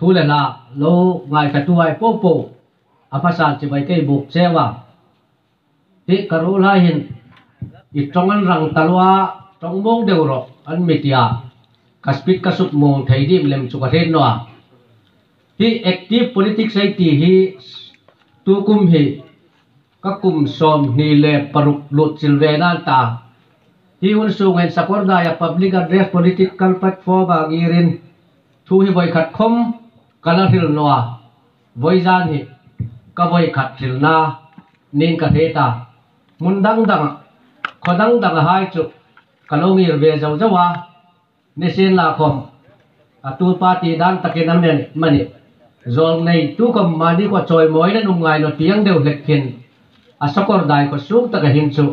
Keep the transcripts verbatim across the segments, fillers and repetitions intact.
Thu le hla lo ngaithlatuhai popo, a hmasan chibai ka buk cheu a. Hi ka ruolhai hin i ṭawng an rang ta lo a, ṭawng mawng deu rawh an mi ti a. Ka speech ka suk mawng thei dim lem chu ka hriet naw a. Hi active politics ei ti hi tukum hi ka kum sawmhni le paruk lut chil ve nan ta. Hi hun sungin Sakordaia public address political platform-a ngirin thu hi voi khat khom ka la hril naw a. Voi zan hi ka voi khat hrilna niin ka hriet a. Hmun dang dang, khaw dang dang a hai chu ka lo ngir ve zo zo a. Nisienlakhom, a tu party dan takin a men mani, zawlnei tu khom mani khaw chawimawina nung ngai naw ti ang deu hlek hin, a Sakordai khaw sung taka hin chu,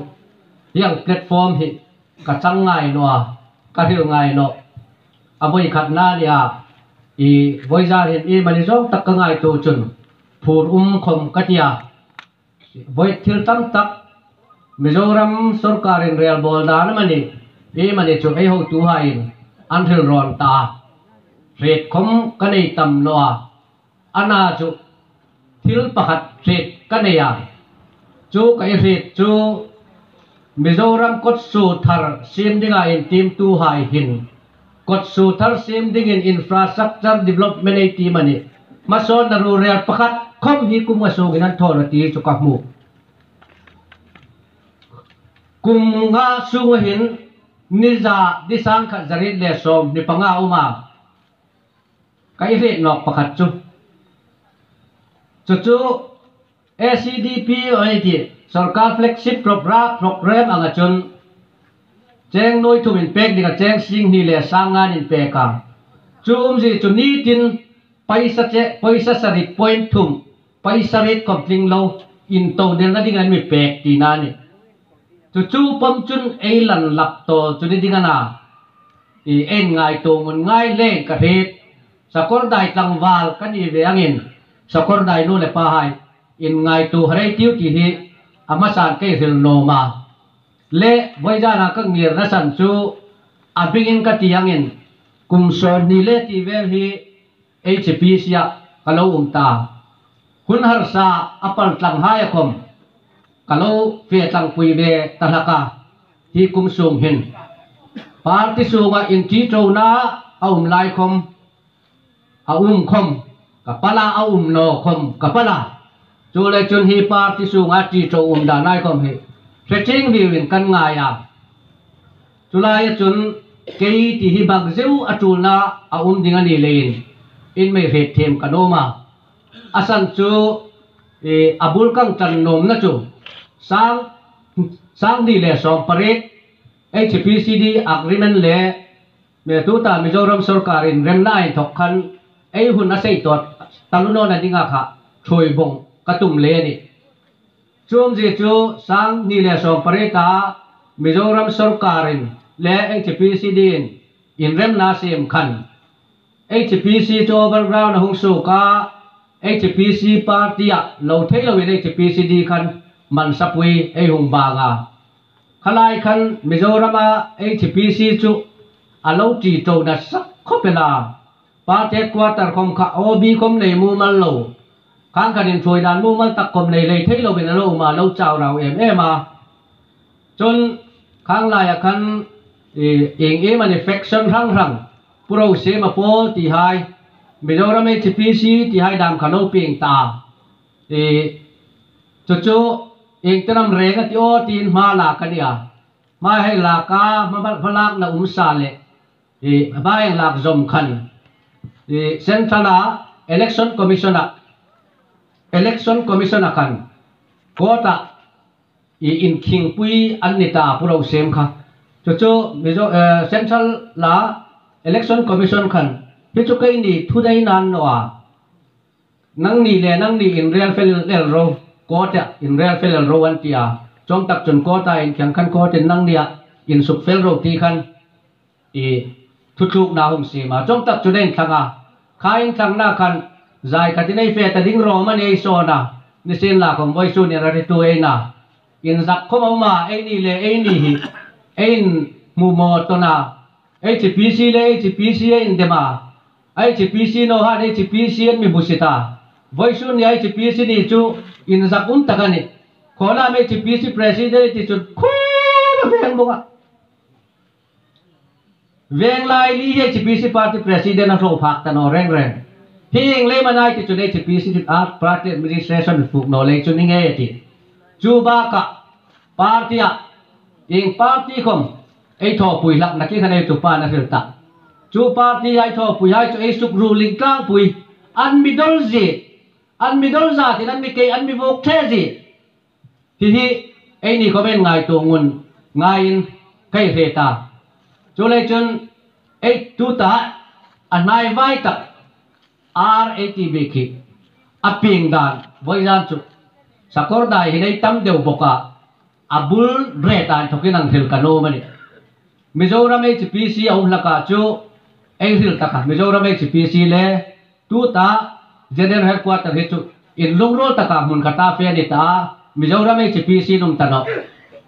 hi ang platform hi ka chang ngai naw a, ka hril ngai naw. A voi khatna ni a, i voi zan hin i mani zawng tak ka ngaituo chun, phur um khom ka ti a. Voi thil tam tak Mizoram sawrkarin rel bawl dan a mani, i mani chu ei hotuhaiin an hril rawn ta a. Hriet khom ka nei tam naw a. Ana chu thil pakhat hriet ka nei a. Chu ka i hriet chu Mizoram kawtsuo thar siem dinga intiemtuhai hin kawtsuo thar siem dingin infrastructure development ei ti mani, hmasawnna ruorel pakhat khom hi kum nga sungin an thaw naw ti chu ka hmu. Kum nga sunga hin ni za, ni sangkhat zariet le sawmhni panga a um a. Ka i hriet nawk pakhat chu, chu chu A C D P ei ti, sawrkar flagship program, program anga chun cheng nuoi thum inpek dinga cheng singhni le sangnga'n inpek a. Chu umzie chu nitin paisa che, paisa sari point thum, paisa riet khom tling lo, intodelna ding an mi pek tina a nih. Chu chu pawm chun ei lan lak tawl chu ni ding a na. I, ei ngaituo ngun ngai leng ka hriet. Sakordai tlangval ka ni ve angin, Sakordai nu le pahai, inngaituo harei tiu ti hi a hmasan ka hril nuom a. Le voi zana ka ngirna san chu a bingin ka ti angin, kum sawmhni le ti vel hi H P C-a ka lo um ta. Hun harsa a pal tlanghai a khom ka lo fe tlangpui ve ta hlak a, hi kum sung hin. Party sunga inṭiṭona a um lai khom, a um khom ka pal a, a um naw khom ka pal a. Chuleiin chun hi party sunga ṭiṭo um dan ei khom hi hre chieng vieuin kan ngai a. Chu laia chun kei ti hi bang zeu a ṭulna a um ding a ni leiin in mi hriet thiem ka nuom a. A san chu, e, a bul ka ṭan nuomna chu sang, sanghni le sawmpariet H P C D agreement le, me tuta Mizoram sawrkarin remna inthawk khan ei hun a sei tawt taluo nawna dinga kha ṭhuoi bawng ka tum le a nih. Chu umzie chu sanghni le sawmpariet a Mizoram sawrkarin le H P C D-in inremna siem khan H P C chu overground a hung suok a, H P C party-a lo thei loin H P C D khan mansapui ei hung bang a. Khalai khan Mizorama H P C chu a lo ṭiṭo nasa khawp el a. Party headquarter khom kha O B khom nei mumal lo, khang khan inṭhuoi dan mumal tak khom nei lei thei loin a lo um a, lo chau rau em em a. Chun khang laia khan, e, ieng iemani faction hrang hrang, Pu Rosema pawl tihai, Mizoram H P C tihai dam kha lo pieng ta. E, chu chu ieng tiram reng a ti aw tiin hma lak a ni a. Hma hei lak a, hma, hma lakna um sa le, e, hma hei lak zawm khan, e, Central-a Election Commission-a, Election Commission-a khan court-a, e, inkhingpui an ni ta, Pu Rosema kha. Chu chu Mizo-, e, Central-a Election Commission khan hi chu keini thuneiin an naw a. Nangni le nangni inrel fel el ro, court-a inrel fel el ro an ti a. Chuong tak chun court-a inkhieng khan court-in nangnia insuk fel ro ti khan, e, thutlukna hung siem a. Chuong tak chun ei inthlang a. Kha inthlangna khan zai khatin ei fe ta ding ro mani ei sawn a. Nisienlakhom vawisun hin a ri tu ei na. Inzak khom a um a, eini le eini hi ei inhmu maw tawn a. H P C le H P C ei indem a. H P C naw han H P C an mi hmusit a. Vawisun nia H P C ni chu inzak um tak a nih. Khawlam H P C president ti chu khum a veng bawk a. Veng lai li hi H P C party president a hlo phak ta naw reng reng. Hi eng lei manai ti chun H P C a party administration fuk naw lei chu ni ngei a ti. Chu baka party a, eng party khom ei thawpui hlak na ki khan ei tu pa na hril ta. Chu party a ei thawpui hai chu ei suk ruling tlangpui. An mi dol zie, an mi dol za tin an mi kei, an mi vok the zie. Hi hi, eini comment ngaituo ngun ngaiin kei hre ta. Chu lei chun, ei tuta, a hnai vai tak, R A T B khi, a pieng dan, voi zan chu, Sakawrdai hi nei tam deu bawk a, a bul re ta inthokin ang hril ka nuom a nih. Mizoram H P C a um hlaka chu, ei hril taka, Mizoram H P C le, tuta General Headquarter hi chu inlungruol taka hmun khata fe ni ta, Mizoram H P C num ta naw.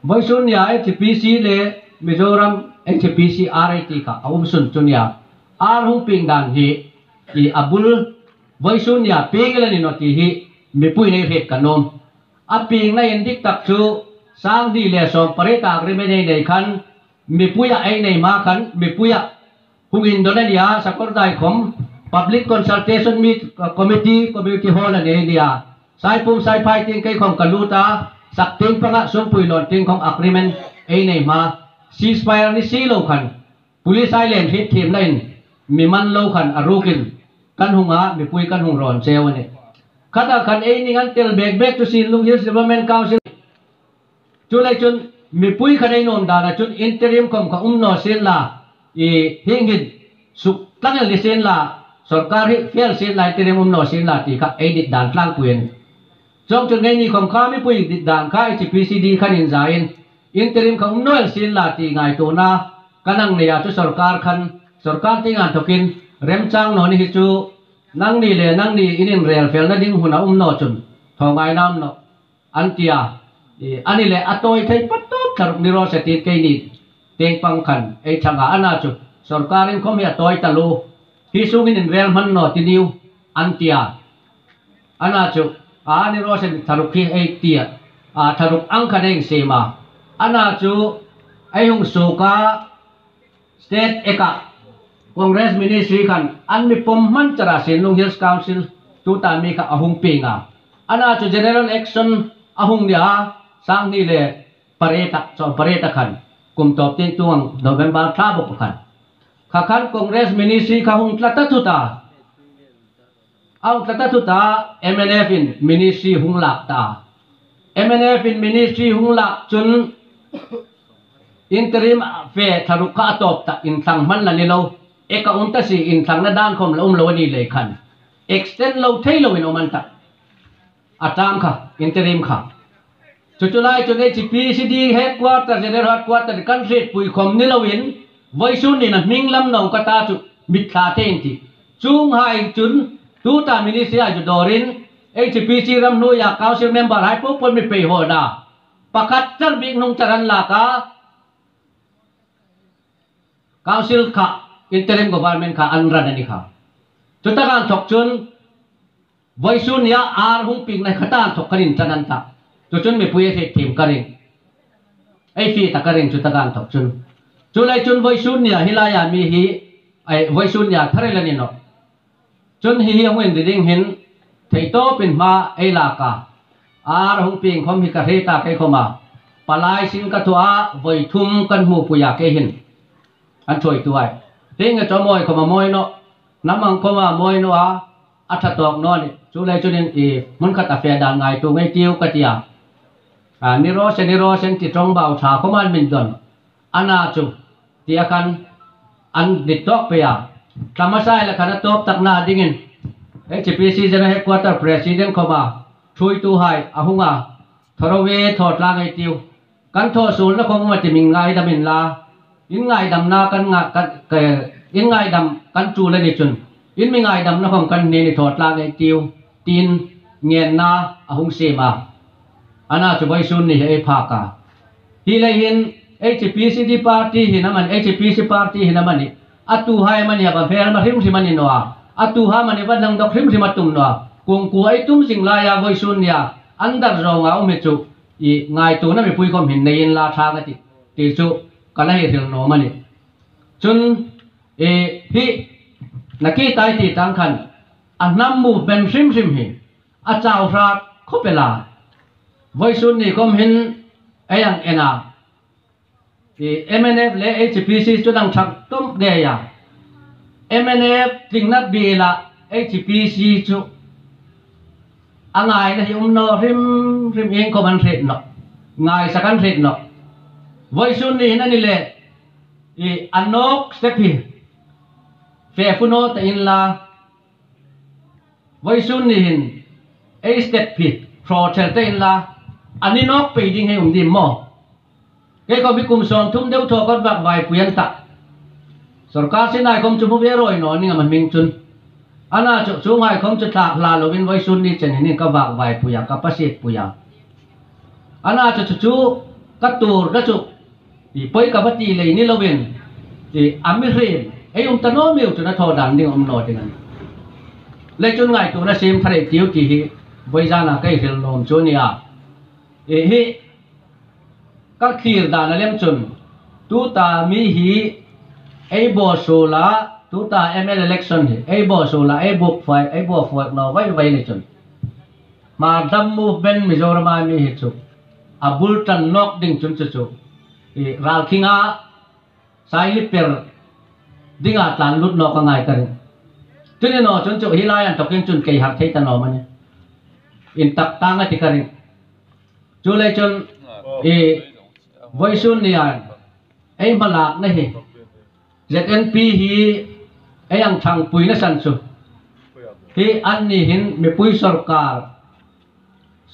Vawisun nia H P C le Mizoram H P C R A T kha a um sun chu nia. R hung pieng dan hi i a bul vawisun nia pieng el a ni naw ti hi mipui nei hriet ka nuom. A piengna indik tak chu sang hni le sawm pariet a agreement ei nei khan mipui a ei nei hma khan mipui a hung indon a nia, Sakawrdai khom public consultation meet, uh, committee, community hall a nei nia. Saipum Saiphai tieng kei khom ka lut a, sak tieng panga sumpui lawn tieng khom agreement ei nei hma. Ceasefire ni si lo khan, police ai len hriet thiemna in, mi man lo khan a rukin, kan hung a, mipui kan hung rawn cheu a nih. Khata khan ei ning an tel bek bek chu Sinlung Hills Development Council. Chu lei chun mipui kha nei nuom dana chun interim khom kha um naw sien la, i hieng hin suk tlang el ni sien la, sorkar hi fel sien la, interim um naw sien la ti kha ei dit dan tlangpui a nih. Chuong chun ngeini khom kha mipui dit dan kha H P C D khan inzain interim kha um naw el sien la ti ngaituona kan hang nei a chu sorkar khan, sorkar tieng inthokin remchang naw ni hi chu nangni le nangni in inrel felna ding huna um naw chun thaw ngaina um naw. An ti a, i, a ni le a tawi thei pat tawp thla ruk ni raw se ti keini tieng pang khan ei chang a, ana chu sorkarin khom hi a tawi taluo, hi sungin inrel hman naw ti niu, an ti a. Ana chu, a ni raw se thla ruk hi ei ti a, a thla ruk ang khan ei siem a. Ana chu ei hung suok a, State eka Congress ministry khan an mi pawm hman chara Sinlung Hills Council tuta mi kha a hung pieng a. Ana chu general election a hung ni a, sang hni le pariet a, sawm pariet a khan, kum tawp tieng tung ang November thla bawk khan. Kha khan Congress ministry kha hung tla ta thut a. A hung tla ta thut a, M N F in ministry hung lak ta. M N F in ministry hung lak chun interim fe thla ruk kha a tawp ta, inthlang hman la ni lo. Eka um ta si, inthlangna dan khom la um lo a ni lei khan. Extend lo thei loin um an ta. A tam kha, interim kha. Chu chu lai chun H P C D headquarter, general headquarter kan hrietpui khom ni loin, vawisun ni na hming lam naw ka ta chu mit thla thei in ti. Chuonghai chun tuta ministry a zu dawrin H P C ram hnuoia council member hai po po mi pei hawna. Pakhat char bik hnung char an lak a. Council kha, interim government kha an ran a ni kha. Chu taka inthok chun, vawisun nia ar hung pieng na kha ta inthok khan inchang an ta. Chu chun mipui ei hriet thiem ka ring. Ei hriet ta ka ring chu taka inthok chun. Chu lai chun vawisun nia hi laia mi hi, ei, vawisun nia thar el a ni nawh. Chun hi hi a hung inri ding hin, thei tawpin hma ei lak a. Ar hung pieng khom hi ka hre ta kei khom a. Palai sin ka thaw a, voi thum kan hmu pui a kei hin. An thuoituhai. Tieng a chu mawi khom a mawi nawh. Hnam ang khom a mawi nawh a. A ṭha tawk naw nih. Chu lai chun in i hmun khat a fe dan ngaituo ngei tiu ka ti a. A, ni raw se, ni raw se ti ṭawngbau ṭha khom an min don. Ana chu, tia khan an dit tawk pei a. Tla hmasa lai khan a tawp takna dingin, H P C General Headquarter President khom a, thuoituhai a hung a, thaw ro ve, thaw tlang ei tiu. Kan thaw suolna khom um a ti, mi ngaidam inla. In ngaidamna kan nga-, kan, ka, in ngaidam kan chu le ni chun. In mi ngaidamna khom kan ni ni, thaw tlang ei tiu. Tiin ngenna a hung siem a. Ana chu vawisun ni hi ei phak a. Hi lai hin H P C D party hin amanih, H P C party hin amanih. A tuhai amanih a va hmel ma hrim hrim a ni naw a. A tu ham a ni va nang dawk hrim hrim a tum naw a. Kung ku ei tum zing laia vawisun nia an dar zawnga um hi chu i ngaituona mipui khawm hin nei inla ṭha ka tih ti chu ka la hei hril nuom a nih. Chun, e, hi nakie tai ti tang khan a hnam movement hrim hrim hi a chau hrat khawp el a. Vawisun ni khawm hin ei ang en a, e, M N F le H P C chu dang ṭhak tum ngei a. M N F tling nat bi la H P C chu a ngaina hi um naw hrim hrim, ieng khawm an hriet nawh, ngaisak an hriet nawh. Vawisun ni hin a ni le, i a nawk step hi fe fu naw ta inla, vawisun ni hin ei step hi hraw ṭhel ta inla, a ni nawk pei ding hei um dim maw? Kei khawm hi kum sawmthum deu thaw ka vak vaipui an tah. Sorkar sinai khawm chu hmu ve rawi naw ning a ma hming chun. Ana chu chuonghai khawm chu thlak hla lovin vawisun ni chen hin ka vak vaipui a, ka pasietpui a. Ana chu chu chu ka tuor ka chu i poi ka va ti lei ni lovin, i a mi hrim ei um ta naw miu chun a thaw dan ding um naw ding a nih. Le chun ngaituona siem thar ei tiu ti hi vawizana kei hril nuom chu a nih a. E, hi ka thlir dan a lem chun, tuta mi hi ei bawl suol a, tuta M L A election hi ei bawl suol a, ei buk fai, ei bawl fuai naw vai vai ni chun, Hmar Dam Movement Mizorama mi hi chu a bul ṭan nawk ding chun chu chu, i ralkhinga saili per dinga tlan lut nawk a ngai ka ring. Chu ni naw chun chu hi lai an tokin chun kei har thei ta naw mani. Intak tang a ti ka ring. Chu le chun, i vawisun ni an ei hmalakna hi Z N P hi ei ang ṭhangpuina san chu hi an ni hin mipui sorkar,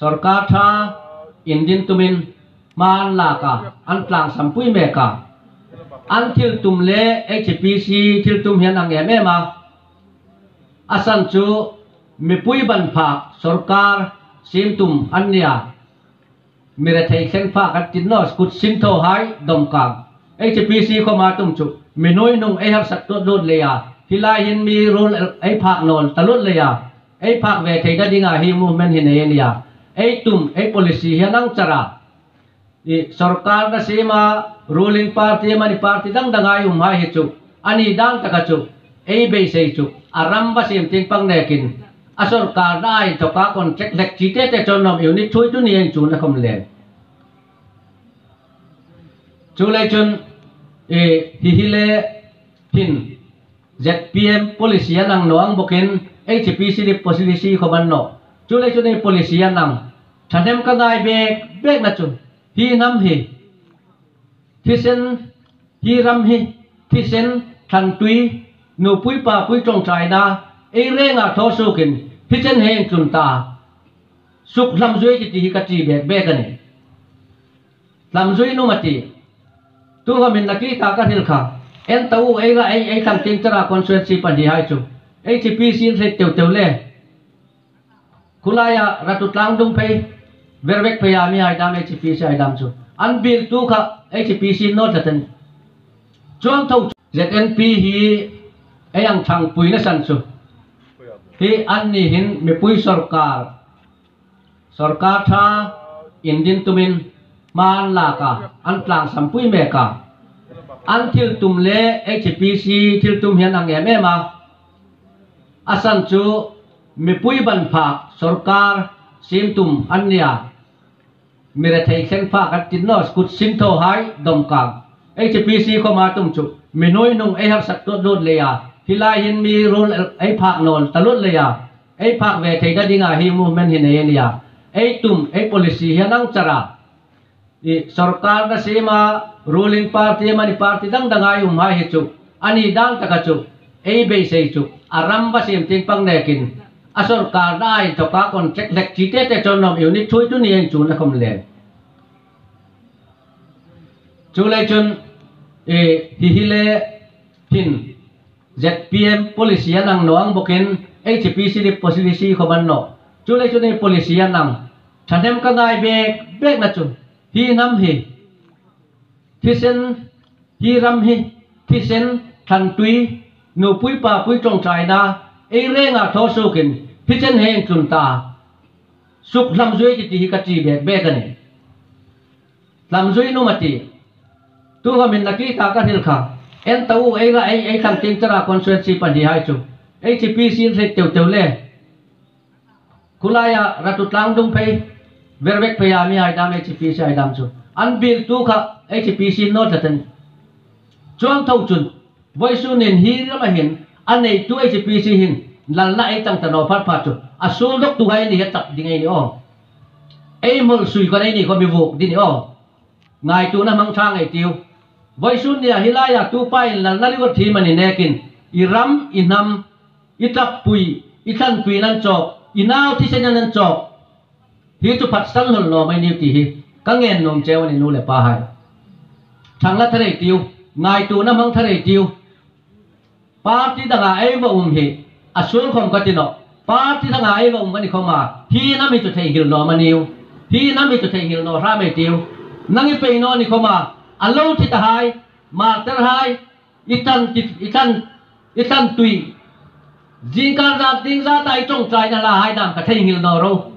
sorkar ṭha indin tumin hma an lak a, an tlangsampui mek a. An thil tum le H P C thil tum hi an ang em em a. A san chu mipui ban phak sorkar siem tum an ni a. Mi rethei thleng phak an ti naw, kut sin thaw hai dawm kang. H P C khawma tum chu mi nuoi hnung ei harsak tuot lut leia, hi lai hin mi ruol ei phak naw ta lut leia, ei phak ve theina dinga hi movement hi nei a nih a. Ei tum, ei policy hi an ang char a. I sorkar na siem a, ruling party amani party dang danga ei um hai hi chu a ni dan taka chu ei beisei chu a ram va siem tieng pang nekin a sorkar na a inthawka contract hlek chi te te chu an nuom, unit thuoitu ni a inchukna khawm le. Chu le chun, e, hi hi le hin Z P M policy an ang naw ang bawkin H P C policy khawm an naw. Chu le chun ei policy an ang. Ṭhahnem ka ngai bek bek na chu hi hnam hi thisen, hi ram hi thisen, thlantui, nupui papui ṭawngṭaina ei renga thaw suokin hi chen hei intlun ta. Suk hlam zui ti ti hi ka ti bek bek a nih. Hlam zui nuom a ti. Tu khawmin nakie ta ka hril kha. En ta u, ei ra ei, ei thlang tieng chara constituency pahni hai chu H P C in hriet teu teu le. Khulaia Ratu Tlangdung phei, Vervek pheia mi hai dam H P C hai dam chu an biel tu kha H P C naw tlat a nih. Chuong tho Z N P hi ei ang ṭhangpuina san chu hi an ni hin mipui sorkar, sorkar ṭha indin tumin hma an lak a, an tlangsampui mek a. An thil tum le H P C thil tum hi an ang em em a. A san chu mipui ban phak sorkar siem tum an ni a. Mi rethei thleng phak an ti naw, kut sin thaw hai dawm kang. H P C khawma tum chu mi nuoi hnung ei harsak tuot lut leia, hi lai hin mi ruol ei phak naw ta lut leia, ei phak ve theina dinga hi movement hi nei a nih a. Ei tum, ei policy hi an ang char a. I sorkar na siem a, ruling party amani party dang danga ei um hai hi chu a ni dan taka chu ei beisei chu a ram va siem tieng pang nekin a sorkar na a inthawka contract hlek chi te te chu an nuom, unit thuoitu ni a inchukna khawm le. Chu le chun, e, hi hi le hin Z P M policy an ang naw ang bawkin H P C policy khawm an naw. Chu le chun ei policy an ang. Ṭhahnem ka ngai bek bek na chu hi hnam hi thisen, hi ram hi thisen, thlantui, nupui papui ṭawngṭaina Ei renga thaw suokin, hi chen hei tlun ta. Suk hlam zui ti ti hi ka ti bek bek a nih. Hlam zui nuom a ti. Tu kha min na ki ta ka hril kha. En ta u ei la ei, ei thlang ting chara constituency pahni hai chu. Ei chi pi sin hrek teu teu le. Khulaia Ratu Tlangdung phei. Vervek pheia mi hai dam ei chi pi si hai dam chu. An bil tu kha ei chi pi sin naw ta ten. Chuong tho chun. Voisun hin hi rama hin, a neitu ei chi pi si hin, lalna ei tang ta naw phat phat chu. A suol dok tu hai ni he tak ding ei ni aw. Ei mol sui ko nei ni ko mi vuk ding ni aw. Ngaituona hmang thang ei tiu. Voisun nia hi laia tu pa in lalna liu thi mani nekin. I ram, i hnam, i tap pui, i tlan pui nan chok, i nau thi sen nan chok. Hi chu phat san hol lo mai niu ti hi. Ka ngen nuom cheu a ni nu le pa hai. Thang la thar ei tiu. Ngaituona hmang thar ei tiu. Party danga ei va um hi. A suol khom ka ti naw. Party danga ei va um ka ni khoma. Hi nam hi chu thei hil naw ma niu. Hi nam hi chu thei hil naw hram ei tiu. Nang i pei naw ni khoma. A lo thi ta hai. Martyr hai. I tan ti, i tan, i tan tui. Zingkar zat ding zat ai ṭawngṭaina la hai dam ka thei hil naw ro.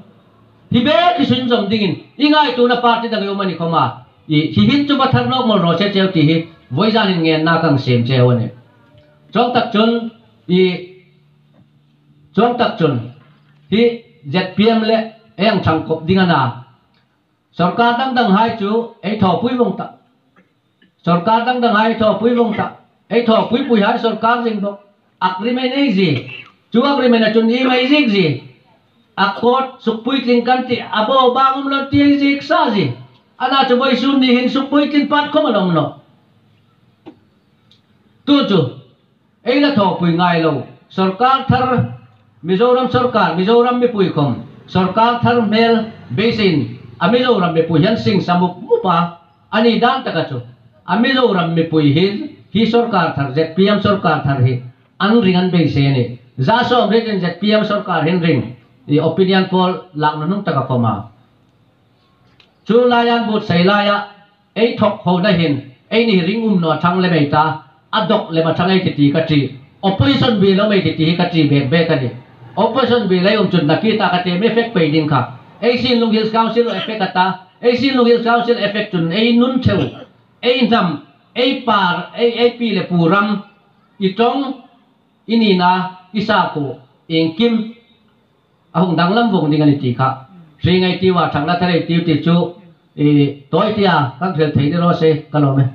Hi bek hi sunzawm dingin, i ngaituona party dang i um a ni khoma. I, hi hin chu va thar nawk mawl ro che cheu ti hi, voizan hin ngenna kan siem cheu a nih. Chuong tak chun, i, chuong tak chun, hi Z P M le ei ang thang kop ding a na. Sorkar dang dang hai chu ei thawpui vong ta. Sorkar dang dang hai ei thawpui vong ta. Ei thawpui pui hai sorkar zing bok. Agreement ei zie. Chu agreement a chun i mai zik zie. A court sukpuitling kan ti a bo bang um lo ti ei zik sa zie. A na chu voisun ni hin sukpuitling pat khom a lawm naw. Tu chu. Ei la thawpui ngai lo. Sorkar thar, Mizoram sorkar, Mizoram mipui khom. Sorkar thar hmel beisein, a Mizoram mipui hian sing sa mup mup a. A ni dan taka chu. A Mizoram mipui hi, hi sorkar thar, Z P M sorkar thar hi. An ring an beisei a ni. Za sawm riet in Z P M sorkar hin ring. I opinion poll lak na hnung taka khom a. Chu lai an but sei laia, ei thawk ho na hin, ei ni ring um naw thang le mei ta, a dok le ma thang ei ti ti ka ti. Opposition bi lo mei ti ti hi ka ti bek bek a ni. Opposition bi lei um chun na ki ta ka ti mi effect pei ding kha. Ei Sinlung Hills Council effect a ta, ei Sinlung Hills Council effect chun ei nun theu, ei hnam, ei par, ei, ei pi le pu ram, i ṭawng, i nina, i sakhuo, iengkim, a hung danglam vong ding a ni ti kha. Hri ngei ti va thang la thar ei tiu ti chu, i, tawi tia, kan hril thei ni raw se, ka lawm e.